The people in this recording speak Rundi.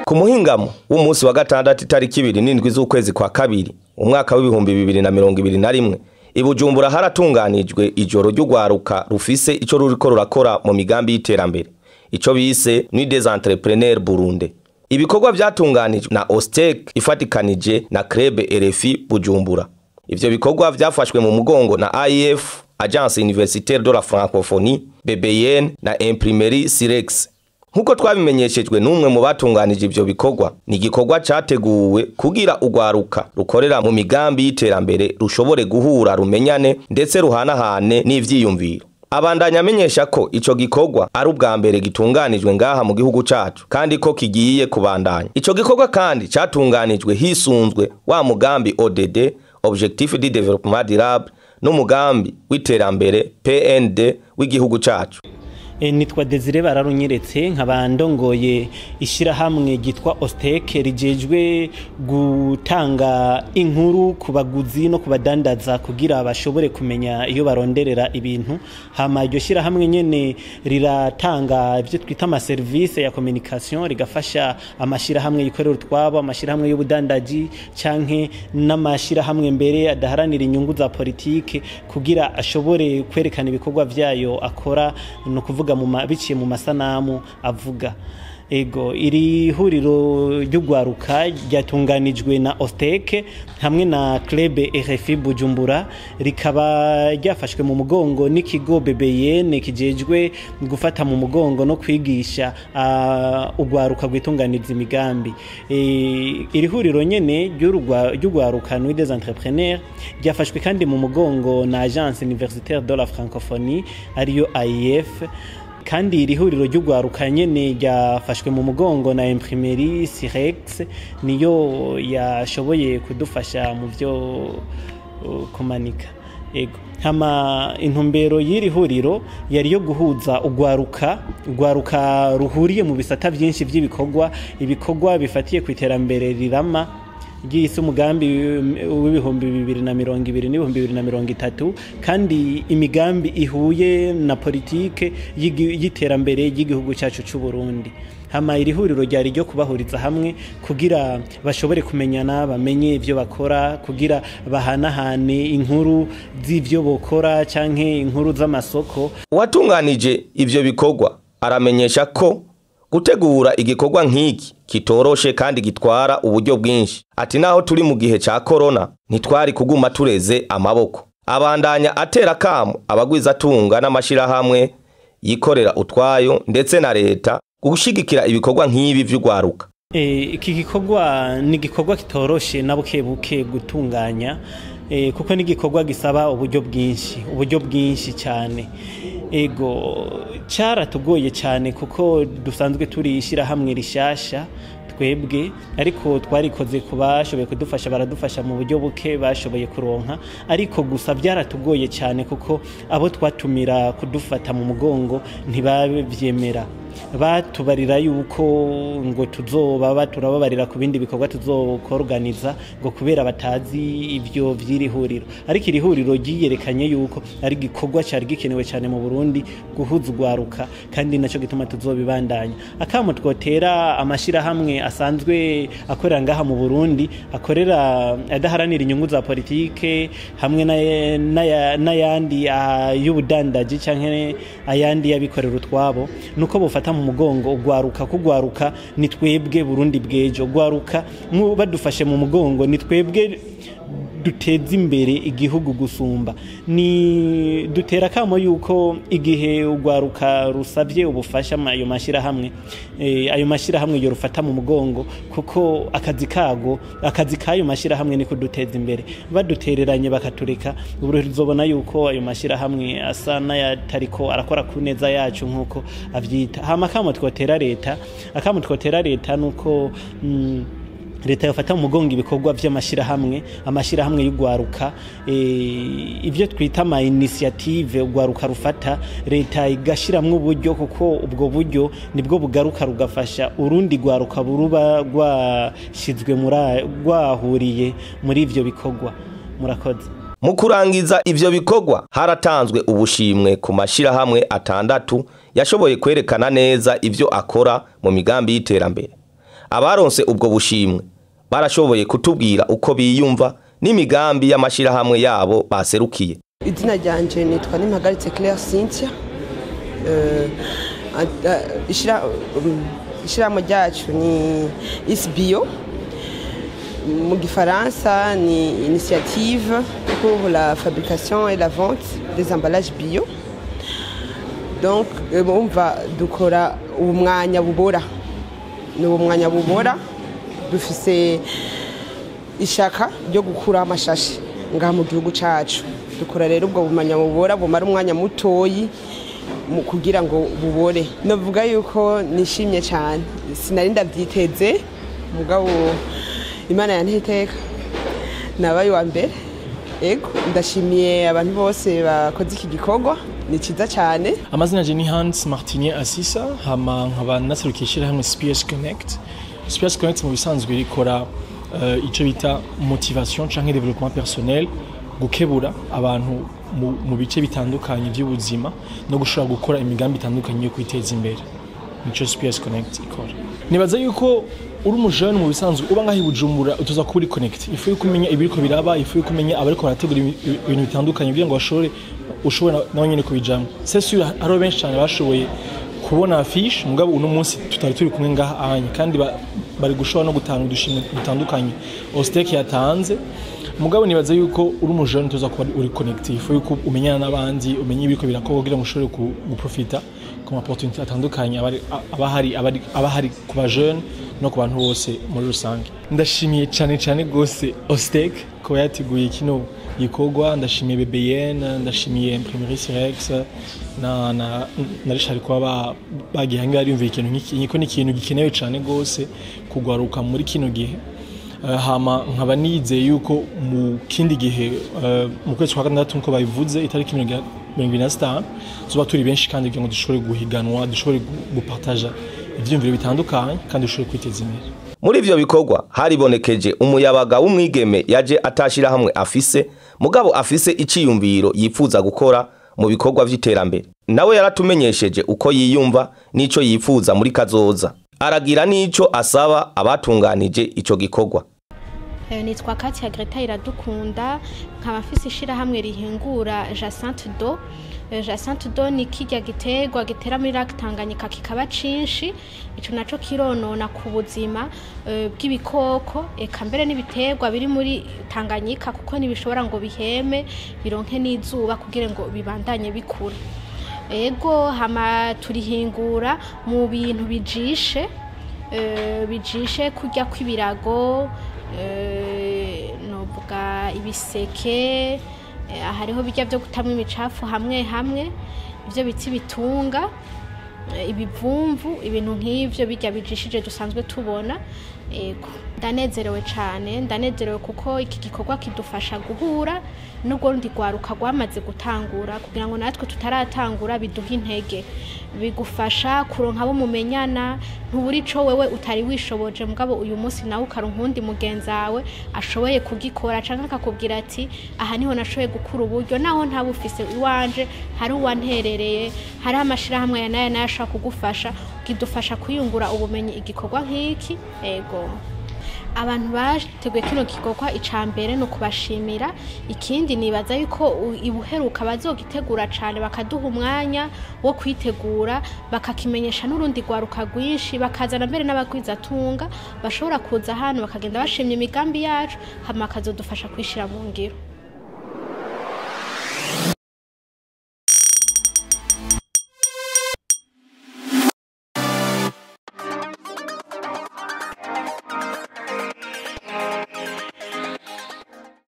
Ku muhingamo w'umunsi wa gatandatu, itariki 27 z'ukwezi kwa kabiri, umwaka w'2021, i Bujumbura haratunganijwe ijoro ry'ugwaruka rufise ico ruriko rurakora mu migambi y'iterambere, ico bise Nuit des Entrepreneurs Burundi. Ibikorwa vyatunganijwe na Ostec ifatikanije na Club RFI Bujumbura. Ivyo bikorwa vyafashwe mu mugongo na AIF, Agence Universitaire de la Francophonie, BBN na Imprimerie Sirex. Nkuko twabimenyeshejwe n'umwe mu batunganije ivyo bikorwa, ni igikorwa categuwe kugira ugwaruka rukorera mu migambi y'iterambere rushobore guhura, rumenyane, ndetse ruhanahane n'ivyiyumviro. Abandanya amenyesha ko ico gikorwa ari ubwa mbere gitunganijwe ngaha mu gihugu cacu, kandi ko kigiye kubandanya. Ico gikorwa kandi catunganijwe hisunzwe wa mugambi ODD, Objectif du Développement Durable, n'umugambi w'iterambere PND w'igihugu cacu. Nitwa Desire Bararunyeretse, nkaba ndongoye ishyirahamwe ryitwa Ostec, rijejwe gutanga inkuru ku baguzi no ku badandaza kugira bashobore kumenya iyo baronderera ibintu. Hama iryo shyirahamwe nyene riratanga ibyo twita amaserivisi ya communication, rigafasha amashyirahamwe yikorera utwabo, amashyirahamwe y'ubudandaji canke n'amashyirahamwe mbere adaharanira inyungu za politike, kugira ashobore kwerekana ibikorwa vyayo akora, ni ukuvuga biciye mu masanamu avuga. Ego, iri huriro ry'ugwaruka ryatunganijwe na Ostec hamwe na Club RFI Bujumbura, rikaba ryafashwe mu mugongo n'ikigo BBN kijejwe gufata mu mugongo no kwigisha ugwaruka rwitunganiriza imigambi. Iri huriro nyene ry'ugwaruka, Nuit des Entrepreneurs, ryafashwe kandi mu mugongo na Agence Universitaire de la Francophonie, ariyo AIF. Kandi iri huriro ry'ugwaruka nyene ryafashwe mu mugongo na Imprimerie Sirex, niyo yashoboye kudufasha mu byo kumanika. Ego, hama intumbero y'iri huriro yari yo guhuza ugwaruka ruhuriye mu bisata byinshi by'ibikorwa, ibikorwa bifatiye ku iterambere rirama ry'isi, umugambi w'2020 n'2030, kandi imigambi ihuye na politike y'iterambere ry'igihugu cyacu cy'u Burundi. Hama iri huriro ryari ryo kubahuriza hamwe kugira bashobore kumenyana, bamenye ivyo bakora, kugira bahanahane inkuru z'ivyo bokora canke inkuru z'amasoko. Uwatunganije ivyo bikorwa aramenyesha ko gutegura igikorwa nk'iki kitoroshe kandi gitwara uburyo bwinshi. Ati naho turi mu gihe ca corona, ntitwari kuguma tureze amaboko. Abandanya atera kamo abagwizatunga n'amashirahamwe yikorera utwayo ndetse na leta gushigikira ibikorwa nk'ibi vy'ugwaruka. Iki gikorwa ni igikorwa kitoroshe na buke buke gutunganya, kuko ni igikorwa gisaba uburyo bwinshi, uburyo bwinshi cyane. Ego, cyaratugoye cyane kuko dusanzwe turi ishyirahamwe rishasha twebwe, ariko twarikoze ku bashoboye kudufasha, baradufasha mu buryo buke bashoboye kuronka. Ariko gusa byaratugoye cyane kuko abo twatumira kudufata mu mugongo ntibabyemera, batubarira yuko ngo tuzoba turababarira ku bindi bikorwa tuzokorganiza, ngo kubera batazi ibyo vy'iri huriro. Ariko iri huriro ryiyerekanye yuko ari igikorwa cyari gikenewe cyane mu Burundi, guhuza ugwaruka, kandi naco gituma tuzobibandanya. Akamo twotera amashirahamwe asanzwe akorera ngaha mu Burundi, akorera adaharanira inyungu za politike, hamwe n'ayandi y'ubudandaji canke ayandi y'abikorera utwabo, nuko bofata mu mugongo ugwaruka. Kugwaruka ni twebwe Burundi bw'ejo. Ugwaruka badufashe mu mugongo, ni twebwe duteza imbere igihugu gusumba. Ni dutera kamo yuko igihe ugwaruka rusabye ubufasha ayo mashirahamwe yo rufata mu mugongo, kuko akazi kago, akazi kayo mashirahamwe ni kuduteza imbere. Badutereranye bakatureka, ubu tuzobona yuko ayo mashirahamwe asa n'ayatariko arakora ku neza yacu nkuko avyita. Hama akamo twotera leta nuko leta yafata mu mugongo ibikorwa vy'amashirahamwe, amashirahamwe y'ugwaruka, ivyo twita ama initiative ugwaruka rufata, leta igashiramwo uburyo, kuko ubwo buryo nibwo bugaruka rugafasha urundi gwaruka buruba rwashizwe muri rwahuriye muri ivyo bikorwa. Murakoze. Mu kurangiza ivyo bikorwa, haratanzwe ubushimwe ku mashirahamwe atandatu yashoboye kwerekana neza ivyo akora mu migambi y'iterambere. Abaronse ubwo bushimwe barashoboye kutubwira uko biyumva n'imigambi y'amashirahamwe yabo baserukiye. Izina ryanje nitwa Nimpagaritse Claire Cynthia. Ishirahamwe ryacu ni ISBIO, mu gifaransa ni Initiative pour la fabrication et la vente des emballages bio. Donc bumva dukora ubumwanya bubora, ni ubumwanya bubora. Dufise ishaka ryo gukura amashashi ngaha mu gihugu cacu. Dukora rero ubwo bumanya bubora bumara umwanya mutoyi mu kugira ngo bubore. Navuga yuko nishimye cyane, sinari ndabyiteze, mugabo Imana yanteye iteka, nabaye wa mbere. Ego, ndashimiye abantu bose bakoze iki gikorwa, ni cyiza cyane. Amazina je ni Hans Martinier Asisa, hama nkaba naserukiye ishyirahamwe SPS Connect. SPS Connect mu bisanzwe rikora ico bita motivation canke développement personnel, gukebura abantu mu bice bitandukanye by'ubuzima no gushobora gukora imigambi itandukanye yo kwiteza imbere. Nico SPS Connect ikora. Nibaza yuko uri umujene, mu bisanzwe uba ngaho i Bujumbura, utuza kuba uri connecté. Il faut yuko umenya ibiriko biraba, il faut yuko umenya abariko barategura ibintu bitandukanye kugira ngo bashobore ushobore nawe nyene kubijamwo. C'est sûr, hariho benshi cyane bashoboye kubona affiche, mugabo uno munsi tutari turi kumwe ngaha anya, kandi bari gushobora no gutanga udushimwe dutandukanye Ostec yatanze. Mugabo nibaza yuko uri umujene tuza kuba uri connecté. Il faut yuko umenyana n'abandi, umenye ibiriko birakorwa kugira ngo ushobore guprofita ku ma opportunité atandukanye aba hari ku ba jeune no ku bantu bose muri rusange. Ndashimiye cyane cyane gose Ostec kuba yateguye kino gikorwa, ndashimiye BBN, ndashimiye Imprimerie Sirex na Richard kuba bagiye hangaha yumviye ikintu nk'iki, ko ni ikintu gikenewe cyane gose kugwaruka muri kino gihe. Hama nkaba nizeye yuko mu kindi gihe, mu kwezi kwa gatandatu nkuko babivuze, itariki 25, tuba turi benshi kandi kugira ngo dushobore guhiganwa, dushobore gupartaja ivyiyumviro bitandukanye kandi dushobore kwiteza imbere. Muri ivyo bikorwa haribonekeje umuyabaga w'umwigeme yaje atashira hamwe afise, mugabo afise iciyumviro yifuza gukora mu bikorwa vy'iterambere. Nawe yaratumenyesheje uko yiyumva n'ico yifuza muri kazoza, aragira n'ico asaba abatunganije ico gikorwa. Nitwa Katia Greta Iradukunda, nkaba mfise ishirahamwe rihingura Jacinthe d'eau. Jacinthe d'eau ni kirya giterwa gitera muri lac Tanganyika kikaba cinshi, ico naco kironona ku buzima bw'ibikoko, eka mbere n'ibiterwa biri muri Tanganyika, kuko ntibishobora ngo biheme bironke n'izuba kugira ngo bibandanye bikura. Ego, hama turihingura mu bintu bijishe, bijishe kurya kw'ibirago, novuga ibiseke, hariho birya byo gutamwa imicafu hamwe hamwe, ibyo biti bitunga, ibivumvu, ibintu nk'ivyo birya bijishije dusanzwe tubona. Ego, ndanezerewe cane, ndanezerewe kuko iki gikorwa kidufasha guhura n'urwo rundi rwaruka rwamaze gutangura, kugira ngo natwe tutaratangura biduhe intege. Bigufasha kuronka abo mumenyana, ntubura ico wewe utari wishoboje, mugabo uyu munsi nawe ukaronka uwundi mugenzi wawe ashoboye kugikora, canke akakubwira ati: "Aha niho nashoboye gukura uburyo, naho ntabufise iwanje, hari uwanterereye, hariho amashirahamwe aya n'aya n'aya ashobora kugufasha." Kidufasha kwiyungura ubumenyi igikorwa nk'iki. Ego, abantu bateguye kino gikorwa, ica mbere ni ukubashimira. Ikindi, nibaza yuko ibuheruka bazogitegura cane, bakaduha umwanya wo kwitegura, bakakimenyesha n'urundi rwaruka rwinshi, bakazana mbere n'abagwizatunga bashobora kuza hano bakagenda bashimye imigambi yacu, hama bakazodufasha kwishira mu ngiro.